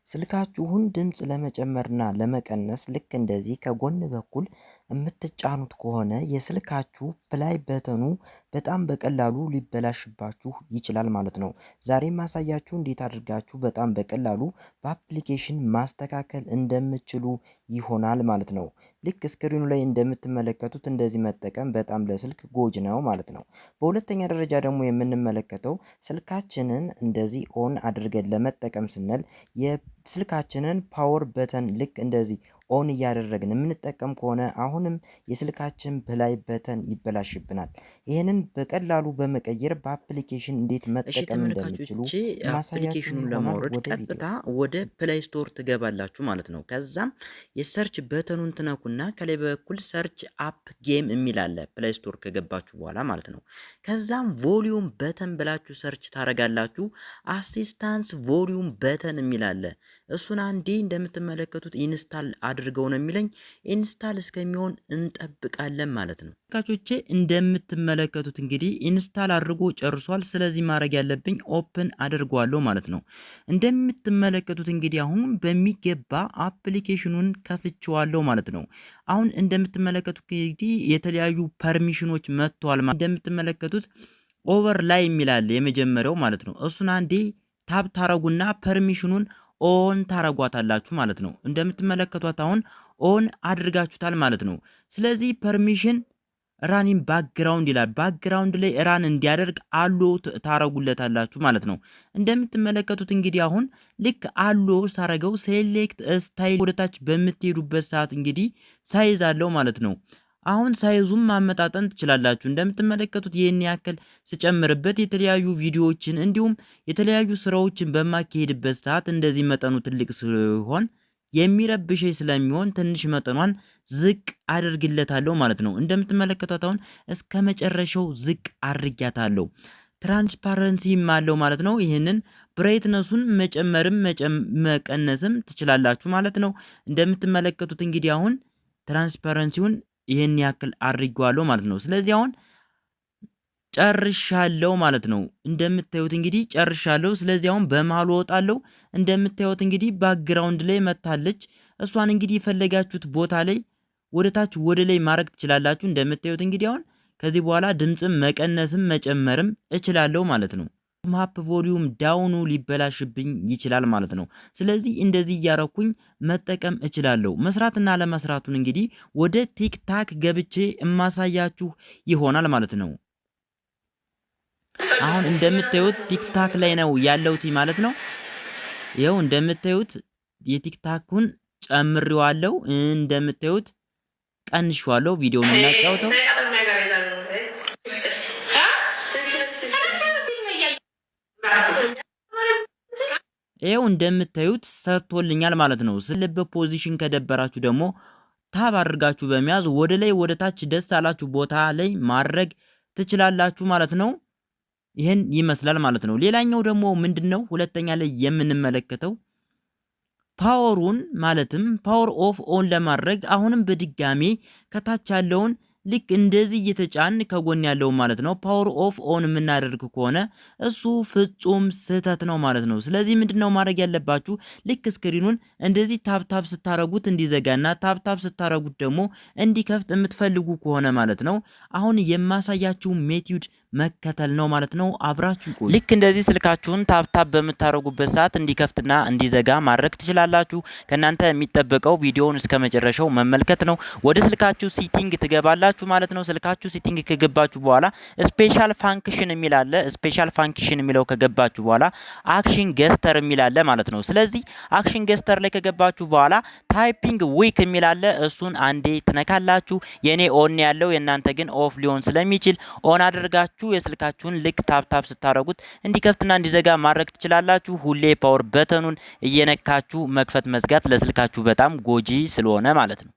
ስልካችሁን ድምጽ ለመጨመርና ለመቀነስ ልክ እንደዚህ ከጎን በኩል የምትጫኑት ከሆነ የስልካችሁ play button ኑ በጣም በቀላሉ ሊበላሽባችሁ ይችላል ማለት ነው። ዛሬ ማሳያችሁ እንዴት አድርጋችሁ በጣም በቀላሉ በ application ማስተካከል እንደምትችሉ ይሆናል ማለት ነው። ልክ screen ኑ ላይ እንደምትመለከቱት እንደዚህ መጠቀም በጣም ለስልክ ጎጅ ነው ማለት ነው። በሁለተኛ ደረጃ ደግሞ የምንመለከተው ስልካችንን እንደዚህ on አድርገን ለመጠቀም ስንል የስልካችንን power button ልክ እንደዚህ on እያደረግን የምንጠቀም ከሆነ አሁንም የስልካችን play button ይበላሽብናል። ይህንን በቀላሉ በመቀየር በ application እንዴት መጠቀም እንደሚችሉ ተመልካቾቼ ማሳያችሁ application ኑን ይሆናል። ለማውረድ ወደ ቪዲዮ ቀጥታ ወደ Play Store ትገባላችሁ ማለት ነው። ከዛም የ search button ኑን ትነኩና ከላይ በኩል search app game የሚል አለ፣ Play Store ከገባችሁ በኋላ ማለት ነው። ከዛም volume button ብላችሁ search ታረጋላችሁ። Assistance volume button የሚል አለ። እሱን አንዴ እንደምትመለከቱት install አድርገው ነው የሚለኝ። Install እስከሚሆን እንጠብቃለን ማለት ነው። ተመልካቾቼ፣ እንደምትመለከቱት እንግዲህ install አድርጎ ጨርሷል። ስለዚህ ማድረግ ያለብኝ open አድርገዋለሁ ማለት ነው። እንደምትመለከቱት እንግዲህ አሁን በሚገባ application ኑን ከፍቼዋለሁ ማለት ነው። አሁን እንደምትመለከቱት እንግዲህ የተለያዩ permission ኖች መጥተዋል። እንደምትመለከቱት overlay የሚል አለ የመጀመሪያው ማለት ነው። እሱን አንዴ tap ታረጉና permission ኑን on ታረጓታላችሁ ማለት ነው። እንደምትመለከቷት አሁን on አድርጋችሁታል ማለት ነው። ስለዚህ permission run in background ይላል። Background ላይ run እንዲያደርግ allow ታረጉለታላችሁ ማለት ነው። እንደምትመለከቱት እንግዲህ አሁን ልክ allow ሳረገው select style ወደታች በምትሄዱበት ሰዓት እንግዲህ size አለው ማለት ነው። አሁን size ኡን ማመጣጠን ትችላላችሁ። እንደምትመለከቱት ይህን ያክል ስጨምርበት የተለያዩ ቪዲዮዎችን እንዲሁም የተለያዩ ስራዎችን በማካሄድበት ሰዓት እንደዚህ መጠኑ ትልቅ ሲሆን የሚረብሸኝ ስለሚሆን ትንሽ መጠኗን ዝቅ አድርግለታለሁ ማለት ነው። እንደምትመለከቷት አሁን እስከ መጨረሻው ዝቅ አድርጊያታለሁ። Transparency ም አለው ማለት ነው። ይህንን brightness ኡን መጨመርም መቀነስም ትችላላችሁ ማለት ነው። እንደምትመለከቱት እንግዲህ አሁን transparency ውን ይህን ያክል አድርጌዋለሁ ማለት ነው። ስለዚህ አሁን ጨርሻለሁ ማለት ነው። እንደምታዩት እንግዲህ ጨርሻለሁ። ስለዚህ አሁን በመሀሉ እወጣለሁ። እንደምታዩት እንግዲህ background ላይ መታለች። እሷን እንግዲህ የፈለጋችሁት ቦታ ላይ ወደ ታች ወደ ላይ ማድረግ ትችላላችሁ። እንደምታዩት እንግዲህ አሁን ከዚህ በኋላ ድምፅም መቀነስም መጨመርም እችላለሁ ማለት ነው። Up volume down ኑ ሊበላሽብኝ ይችላል ማለት ነው። ስለዚህ እንደዚህ እያረኩኝ መጠቀም እችላለሁ። መስራትና አለመስራቱን እንግዲህ ወደ TikTok ገብቼ እማሳያችሁ ይሆናል ማለት ነው። አሁን እንደምታዩት TikTok ላይ ነው ያለሁት ማለት ነው። ይኸው እንደምታዩት የ TikTok ኩን ጨምሬዋለሁ። እንደምታዩት ቀንሼዋለሁ። ቪዲዮውን እናጫውተው። ይኸው እንደምታዩት ሰርቶልኛል ማለት ነው። ስልበት position ከደበራችሁ ደግሞ tap አድርጋችሁ በመያዝ ወደ ላይ ወደ ታች ደስ አላችሁ ቦታ ላይ ማድረግ ትችላላችሁ ማለት ነው። ይህን ይመስላል ማለት ነው። ሌላኛው ደግሞ ምንድነው? ሁለተኛ ላይ የምንመለከተው power ኡን ማለትም power off on ለማድረግ አሁንም በድጋሜ ከታች ያለውን ልክ እንደዚህ እየተጫን ከጎን ያለውን ማለት ነው power off on የምናደርግ ከሆነ እሱ ፍጹም ስህተት ነው ማለት ነው። ስለዚህ ምንድነው ማድረግ ያለባችሁ? ልክ screen ኑን እንደዚህ tap tap ስታረጉት እንዲዘጋና tap tap ስታረጉት ደግሞ እንዲከፍት የምትፈልጉ ከሆነ ማለት ነው አሁን የማሳያችሁ method መከተል ነው ማለት ነው። አብራችሁ ቆዩ። ልክ እንደዚህ ስልካችሁን tap tap በምታረጉበት ሰዓት እንዲከፍትና እንዲዘጋ ማድረግ ትችላላችሁ። ከእናንተ የሚጠበቀው ቪዲዮውን እስከ መጨረሻው መመልከት ነው። ወደ ስልካችሁ setting ትገባላችሁ ማለት ነው። ስልካችሁ setting ከገባችሁ በኋላ special function የሚል አለ። Special function የሚለው ከገባችሁ በኋላ action gesture የሚል አለ ማለት ነው። ስለዚህ action gesture ላይ ከገባችሁ በኋላ typing wake የሚል አለ። እሱን አንዴ ትነካላችሁ። የኔ on ያለው፣ የእናንተ ግን off ሊሆን ስለሚችል on አድርጋችሁ የስልካችሁን ልክ tap tap ስታረጉት እንዲከፍትና እንዲዘጋ ማድረግ ትችላላችሁ። ሁሌ power button ኑን እየነካችሁ መክፈት መዝጋት ለስልካችሁ በጣም ጎጂ ስለሆነ ማለት ነው።